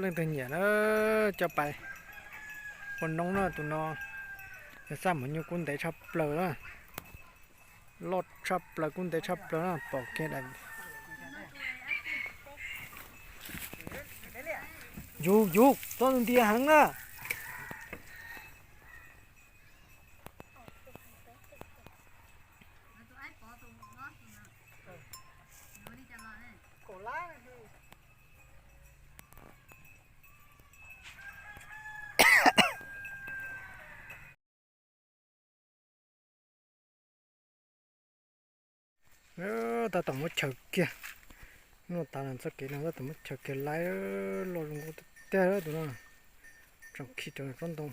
Leej twg nyiam na, coj pais ua noob na tus no. Yog xaj mus nyuj kub ntev tshaj plaws na, loj tshaj plaws kub ntev tshaj plaws na, pom kiag daim. Yus yus txhob ntias heev na. Tab tom muab chaws kiag, noj tas los txoj kev no tab tom muab chaws kiag laiv, loj zoo nkauj tiag tiag tus no. Tsoom khi rau tsob ntoo,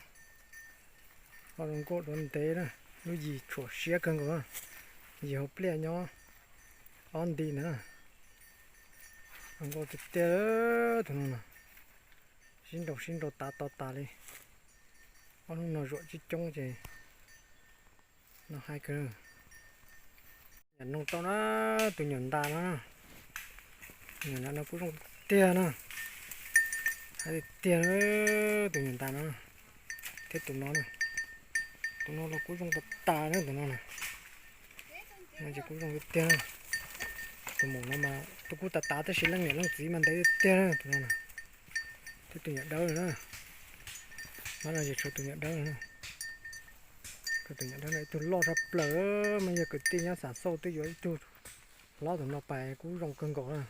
loj zoo nkauj duav ntev na, lub yim tshuam siab kawg nkaus na, yim hauv pliaj nyob ob nti na. Zoo nkauj tiag tiag tus no na, sib nraus sib nraus tav to tas li. Ob hnub no zuam coob coob ces no hais kawg. Nyuam noog tau na, tus nyuam ntas no, nyuam ntas no kuj zoo tiag na, hais tiag tiag tus nyuam ntas no, thiab tus no na, tus no los kuj zoo tas tas na tus no na. No ces kuj zoo tiag tiag na. Tus maum no mas tus kuj tas tas tab sis leej niam leej txiv mas ntev tiag tiag na tus no na. Thiab tus nyuam dawb na, no ces tshuav tus nyuam dawb na. Tus nyuam dawb no ib tug loj tshaj plaws, mas yog kwv tij nyob Xam Xauj twb yuav ib tug hlob tus no pais kuj zoo kawg nkaus na.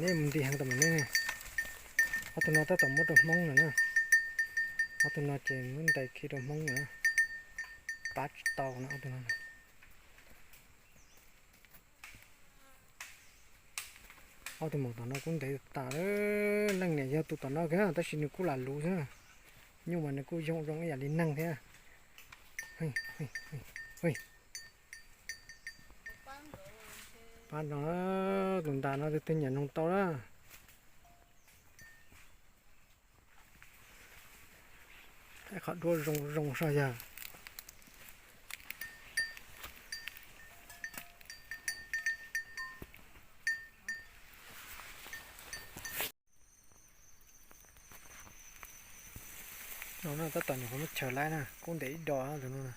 Neb mus nti heev tas mas neb, ob tug no tab tom muab rau Hmoob no na. Ob tug no ces muab ntais khi rau Hmoob no, pab tsis tau no ob tug no. Ob tug maum tom no kuj ntev tas, leej niam yog tus tom no kiag tab sis nws kuj lam luv xwb na. Nyuj mas nws kuj zoo zoo ib yam li neeg thiab. Pab no, tus ntas no tus twg nyiam noog tau na. Qhov duab zoo zoo soj yag. No tab tom nyuam qhuav muab chaws laib na, kub ntev ib dos tus no na.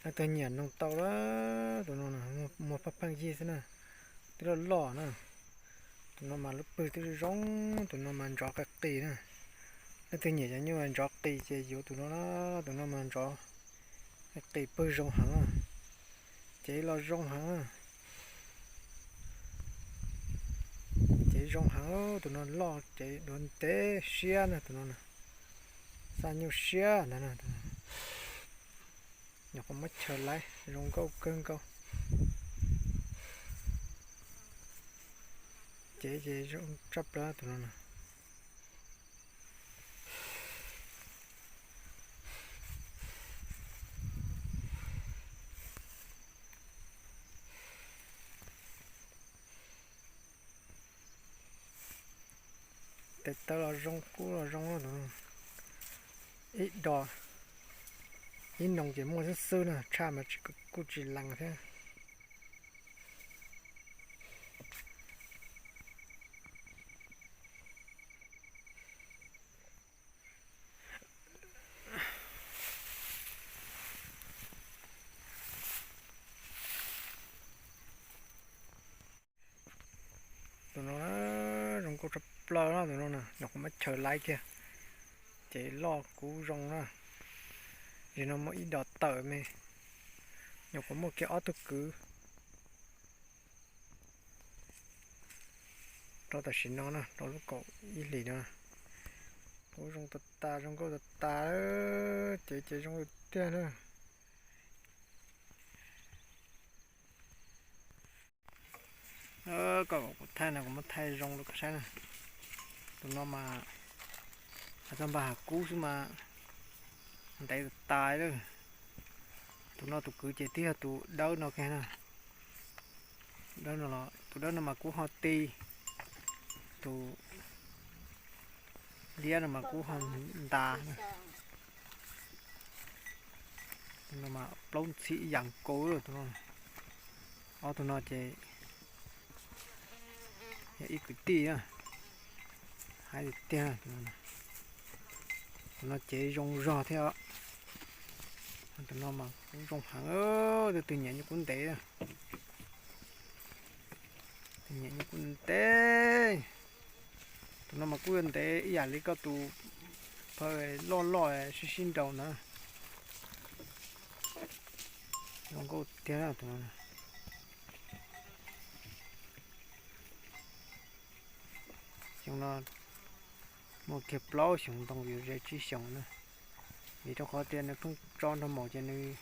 Leej twg nyiam noog tau lawm tus no na, muag pheej pheej yig xwb na, twb loj loj na. Tus no mas lub pwg twb zoo, tus no mas ntsov qis qis na. Leej twg nyiam cov nyuj mas ntsov qis ces yuav tus no, tus no mas ntsov qis pwg zoo heev, cev los zoo heev. Cev zoo heev, tus no loj cev duav ntev siab na tus no na. Xa nyuj siab ntag na. Nyuam qhuav muab chaws laib zoo nkauj kawg nkaus. Cev ces zoo tshaj plaws tus no na. Tes taw los zoo, kub los zoo, ib dos ib noog ces muaj xwb xwb na, tshaj mas kuj tsis lees thiab. Tus no zoo nkauj tshaj plaws na, tus no na nyuam qhuav muab chaws laib kiag, ces loj kub zoo na. Zaum no muaj ib dos tawm me, nyuam qhuav muaj kiag ob tug kwv rau tam sim no na, rau lub kaum ib hlis no. Kub zoo tas tas, zoo nkauj tas tas, cev ces zoo tiag na. Koj kom kuv thaij no kuv muab thaij zoo rau koj saib na. Tus no mas hais txog npawg hav kub xwb mas ntev tas tas lawm. Tus no tus kwv ces twb yog tus dawb no kiag na. Tus dawb no mas kub ho ti, tus liab no mas kub ho ntas. Tus no mas plaub ntxhib ib yam nkaus tus no. Ob tug no ces yog ib kwv tij na, haib tiag tiag. Tus no ces zoo zog thiab os. Tus no mas kuj zoo heev, tus twg nyiam nyuj kub ntev, twg nyiam nyuj kub ntev. Tus no mas kuj yuav ntev ib yam li koj tus phaw loj loj sib sib nraus ntawd. Zoo nkauj tiag tus no. Xyoo no muaj kiag plaub xyoos ntoo yuav ze tsib xyoos na. Vim rau qhov tias nws pheej tso nrog maum ces nws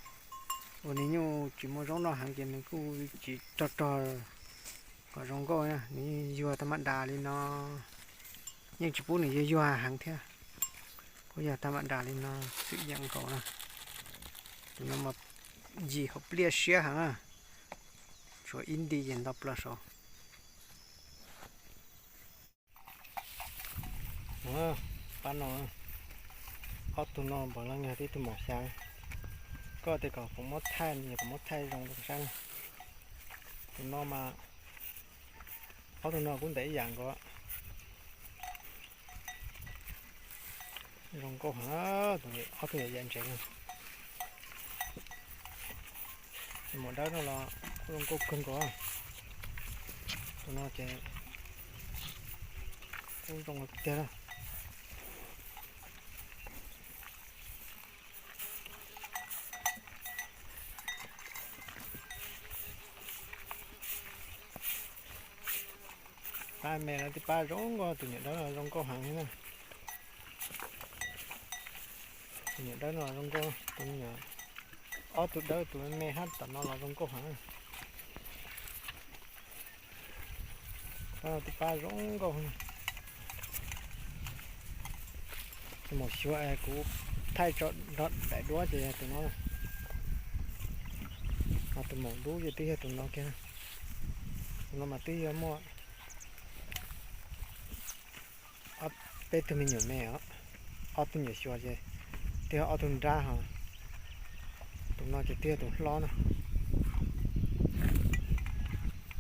ua nws nyuj tsis muaj zaub noj heev ces nws kuj tsis rog rog kom zoo nkauj na. Nws yuag tag mam das li no, yeej tsis pub nws yuag yuag heev thiab. Kuj yog tag mam das li no xwm yam nkaus na. Tus no mas yim hauv pliaj siab heev na, tshuav ib nti ces nto plaws saud. Pab no, ob tug no npam leej yog tib tug maum xya. Koj tias kom kuv muab thaij, kom muab thaij zoo rau saib na. Tus no mas, ob tug no kuj ntev ib yam nkaus. Zoo nkauj heev, ob tug yam yam ntsev no. Tus maum dawb no los kuj zoo nkauj kawg nkaus. Tus no ces kuj zoo tiag. Pab me no tib pab zoo nkauj, tus nyuam dawb no zoo nkauj heev na. Tus nyuam dawb no zoo nkauj, tus nyuam, ob tug dawb tus me hab tom no los zoo nkauj heev. Pab no tib pab zoo nkauj. Tus maum xyuas kuv thaij tso nrog daim duab ces yog tus no. Ho tus maum dub ces twb yog tus no kiag. Tus no mas twb yog muaj peb tug me nyuam me os, ob tug nyuam xyuas ces twb yog ob tug nrab ho. Tus no ces twb yog tus hlob na.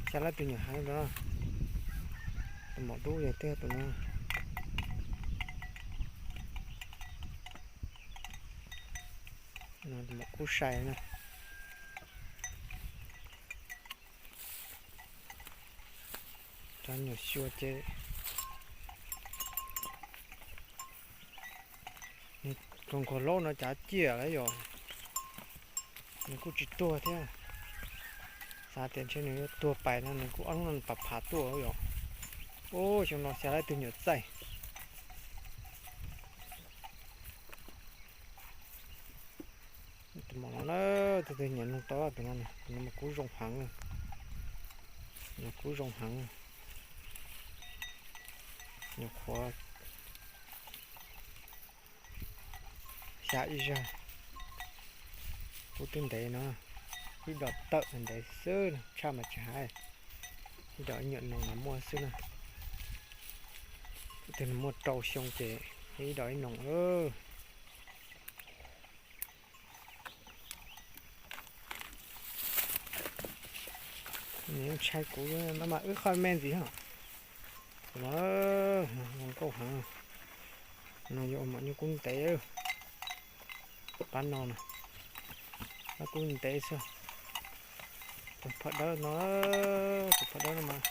Xya lab tus nyuam heev no. Tus maum dub ces twb yog tus no. Tus maum kub sai na. Cov nyuam xyuas ces nws tus nkauj laub no cav ciaj lawm yom, nws kuj tsis tuag thiab. Xav tias ntshe nws yuav tuag pais no nws kuj ob hnub no nws pam phav tuaj yom. Ub, xyoo no xya lab tus nyuam txaij. Tus maum no na, tus twg nyiam nug tau tus no, tus no mas kub zoo heev, nws kub zoo heev, nyuam qhuav xya ib zag, kub twb ntev no, ib dos tawm ntev xwb, tshaj mas tsis hais, ib dos ib nyuam noog mas muaj xwb na. Tus twg muaj rau xyoo ces ib dos ib noog. Nws ntshai kuv no mas wb qhov me ntxiv ho. Tus no zoo nkauj heev, no yuav ua maum nyuj kub ntev. Pab no na, pab kub ntev xwb. Tus phaj dawb no, tus phaj dawb no mas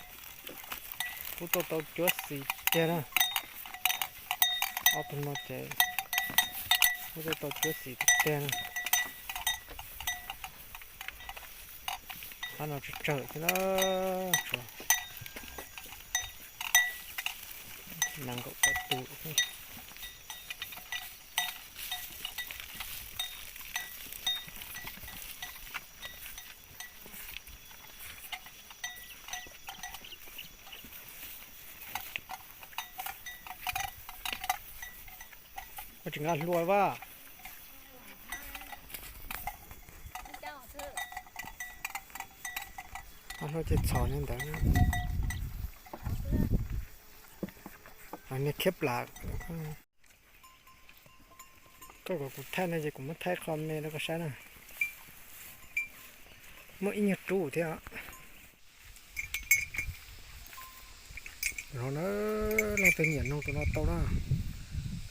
kub tuaj tau cuab xis tiag na. Ob tug no ces kub tuaj tau cuab xis tiag na. Pab no tsawg tsawg thiab na, tshuav nees nkaum tawm tus. Koj tsis nqa hlua vaj. Ob hlua ces txhom li ntawd. Niag khiab plam. Koj kom kuv thaij no ces kuv muab thaij qho me rau koj saib na. Muaj ib nyuag rub thiab os. Tus no na, leej twg nyiam nug tus no tau na.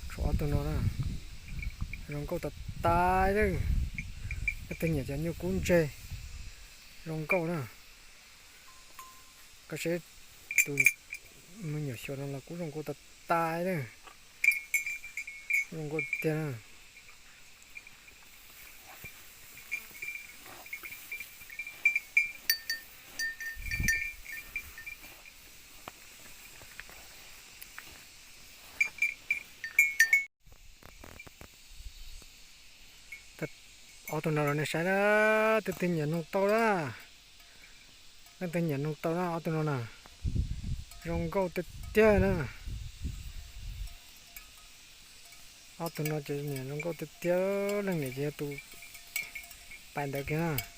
Tshuav ob tug no na, zoo nkauj tas tas li. Leej twg nyiam cov nyuj kub ntseg zoo nkauj na, koj saib tus me nyuam xyuas no los kuj zoo nkauj tas tas li, zoo nkauj tiag na. Ob tug no los nej saib na, leej twg nyiam nug tau na, leej twg nyiam nug tau na ob tug no na, zoo nkauj tiag tiag na. Ob tug no ces niam zoo nkauj tiag tiag, leej niam ces yog tus pais ntawd kiag na.